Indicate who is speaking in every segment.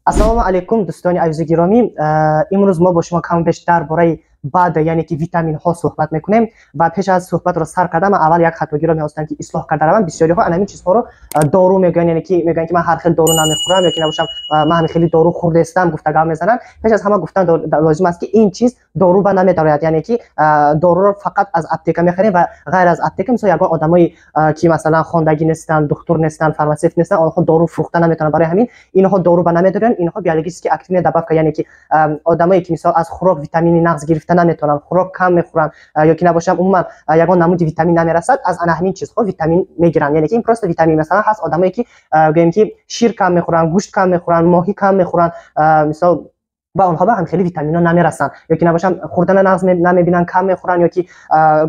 Speaker 1: Ассалому алайкум, дӯстони азизу гиромӣ. Имрӯз мо бо шумо каму беш дар бораи БАД, яъне ки витаминҳо, суҳбат мекунем. Ва пеш аз суҳбатро сар кардам, ман аввал як хатогиро мехостам, ки ислоҳ карда равам. Бисёриҳо ана ҳамин чизҳоро дору мегӯянд, яъне ки мегӯянд, ки ман ҳар хел дору намехӯрам ё ки набошам, ман ҳамин хели дору хӯрдаистам, гуфта гап мезананд. Пеш аз ҳама гуфтан лозим аст, ки ин чиз дору ба намедарояд, яъне ки доруро фақат аз аптека мехарем ва ғайр аз аптека, мисол, ягон одамое, ки масалан хондагӣ нестанд, духтур нестанд, фармацевт нестанд, онҳо дору фурӯхта наметавонанд. Барои ҳамин инҳо дору ба намедоранд, инҳо биологически активная добавка, яъне ки одамое, ки мисол аз хӯрок витамини нағз гирифта наметавонанд, хӯрок кам мехӯранд ё ки набошам, умуман ягон намуди витамин намерасад, аз ана ҳамин чизҳо витамин мегиранд. Яъне ки ин просто витамин. Масалан, ҳаст одамое, ки гӯем ки шир кам мехӯранд, гӯшт кам мехӯранд, моҳӣ кам мехӯранд, мисол, ба онҳо ба ҳам хеле витаминҳо намерасанд ё ки набошам, хӯрдана нағз намебинанд, кам мехӯранд ё ки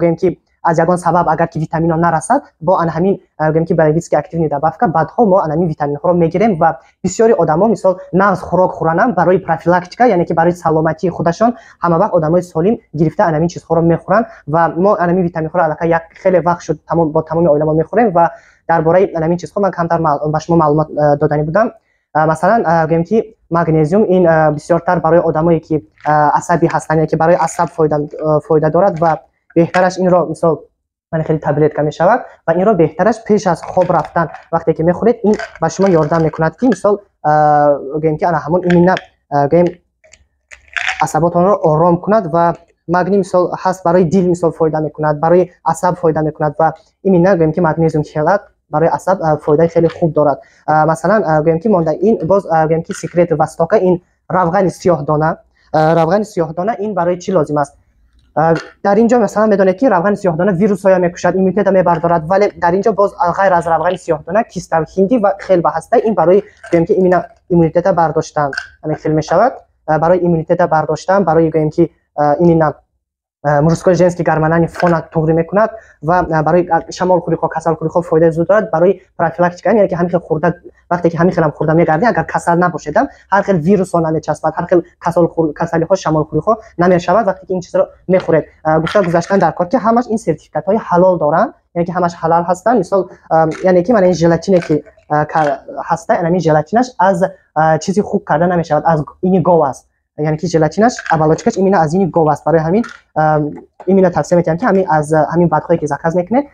Speaker 1: гӯем ки аз ягон сабаб агар ки витаминҳо нарасад, бо ана ҳамин, гӯем ки биологически активный добавка, БАДҳо, мо ана ҳамин витаминҳоро мегирем. Ва бисёри одамо, мисол, нағз хӯрок хӯранам, барои профилактика, яъне ки барои саломатии худашон, ҳама вақт одамои солим гирифта ана ҳамин чизҳоро мехӯранд. Ва мо ана ҳамин витаминҳоро аллакай як хеле вақт шуд бо тамоми оила мо мехӯрем. Ва дар бораи ана ҳамин чизҳо ман камтар ба шумо маълумот доданӣ будам. Масалан, гӯем ки магнезиум, ин бисёртар барои одамое, ки асабӣ ҳастанд, яъне ки барои асаб фоида дорад. Ва беҳтараш инро, мисол, мана хеле таблетка мешавад ва инро беҳтараш пеш аз хоб рафтан вақте ки мехӯред, ин ба шумо ёрдам мекунад, ки мисол, гӯем ки ана ҳамон именно, гӯем, асаботонро ором кунад. Ва магний, мисол, ҳаст, барои дил, мисол, фоида мекунад, барои асаб фоида мекунад. Ва именно, гӯем ки магнезиум хелат барои асаб фоидаи хеле хуб дорад. Масалан, гӯем ки монда ин боз, гӯем ки секрет Востока, ин равғани сиёҳдона. Равғани сиёҳдона ин барои чӣ лозим аст? Дар ин ҷо, масалан, медонед, ки равғани сиёҳдона вирусҳоя мекушад, иммунитета мебардорад, вале дар ин ҷо боз ғайр аз равғани сиёҳдона кистави ҳиндӣ ва хелба ҳаста. Ин барои, гӯем ки, именно иммунитета бардоштан ҳамин хел мешавад, барои иммунитета бардоштан, барои, гӯем ки, именно мужской, женский гормональный фона туғрӣ мекунад ва барои шамолхӯриҳо, касалхӯриҳо фоидаи зуд дорад. Барои профилактика, яъне ки ҳамин хел хӯрда, вақте ки ҳамин хелам хӯрда мегардӣ, агар касал набошедам, ҳар хел вирусҳо намечаспад, ҳар хел касалиҳо, шамолхӯриҳо намешавад, вақте ки ин чизро мехӯред. Гуфта гузаштан дар кор, ки ҳамаш ин сертификатҳои ҳалол доранд, яъне ки ҳамаш ҳалал ҳастанд. Мисол, яъне ки мана ин желатине, ки ҳаста, ҳамин желатинаш аз чизи хуб карда намешавад, аз ини гов аст, яъне ки желатинаш, оболочкаш именно аз ини гов аст. Барои ҳамин именно тавсия метиҳам, ки ҳамин аз ҳамин БАДҳое, ки заказ мекунед,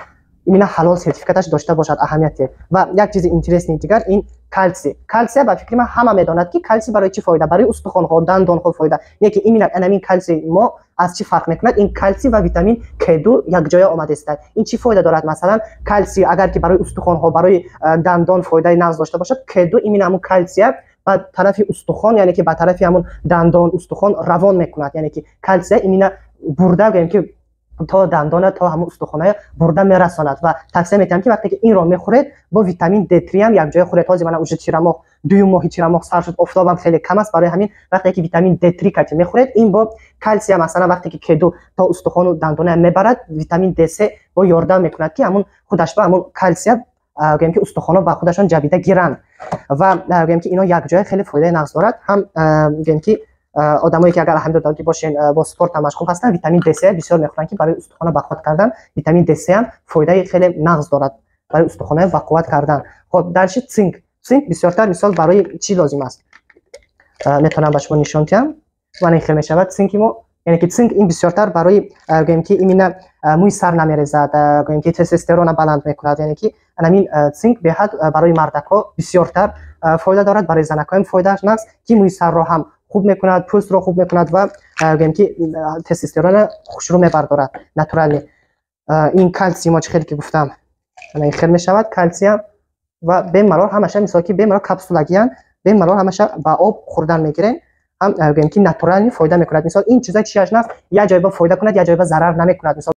Speaker 1: именно ҳалол сертификаташ дошта бошад, аҳамияте. Ва як чизи интересный дигар ин калсий. Калсия, ба фикри ман, ҳама медонад, ки калсий барои чӣ фоида, барои устухонҳо, дандонҳо фоида. Не ки именно ҳамин калсий мо аз чӣ фарқ мекунад? Ин калсий ва витамин К2 якҷоя омадааст. Ин чӣ фоида дорад? Масалан, калсий агар ки барои устухонҳо, барои дандон фоидаи нағз дошта бошад, К2 именно ҳамун калсия ба тарафи устухон, яъне ки ба тарафи ҳамун дандон, устухон равон мекунад. Яъне ки калсия именно бурда, гӯем ки, то дандона, то ҳамун устухоная бурда мерасонад. Ва тавсия метиҳам, ки вақте ки инро мехӯред, бо витамин Д3 ҳам якҷоя хӯред. Ҳозир мана уже тирамоҳ, дуюм моҳи тирамоҳ сар шуд, офтобам хеле кам аст. Барои ҳамин вақте ки витамин Д3 кати мехӯред, ин бо калсия, масалан, вақте ки К2 то устухону дандоная мебарад, витамин Д3 бо ёрдам мекунад, ки ҳамун худаш ба ҳамун калсия, гӯем ки, устухонҳо ба худашон ҷабида гиранд. Ва, гӯем ки, ино якҷоя хеле фоидаи нағз дорад. Ҳам, гӯем ки, одамое, ки агар аҳамият додагӣ бошен, бо спорт ҳам машғул ҳастанд, витамин Д3 бисёр мехӯранд, ки барои устухона бақувват кардан витамин Д3 ҳам фоидаи хеле нағз дорад, барои устухонаи бақувват кардан. Хоб, дальше цинк. Цинк бисёртар, мисол, барои чӣ лозим аст? Метавонам ба шумо нишон диҳам. Мана ин хел мешавад цинки мо. Яъне ки цинк ин бисёртар барои, гӯем ки, именно мӯи сар намерезад, гӯем ки, тестостерона баланд мекунад. Яъне ки ҳамин цинк беҳад барои мардакҳо бисёртар фоида дорад, барои занакҳоам фоидааш нағз, ки мӯи сарро ҳам хуб мекунад, пӯстро хуб мекунад ва, гӯем ки, тестостерона хушрӯ мебардорад натуральный. Ин калсий мо, чӣ хеле ки гуфтам, ин хел мешавад калсиям. Ва бемалол ҳамаша, мисол, ки бемалол капсулагиян, бемалол ҳамаша ба об хӯрдан мегирем, ҳам, гӯем ки, натуральный фоида мекунад. Мисол, ин чизои чиаш наст, як ҷойба фоида кунад, як ҷойба зарар намекунад, мисол.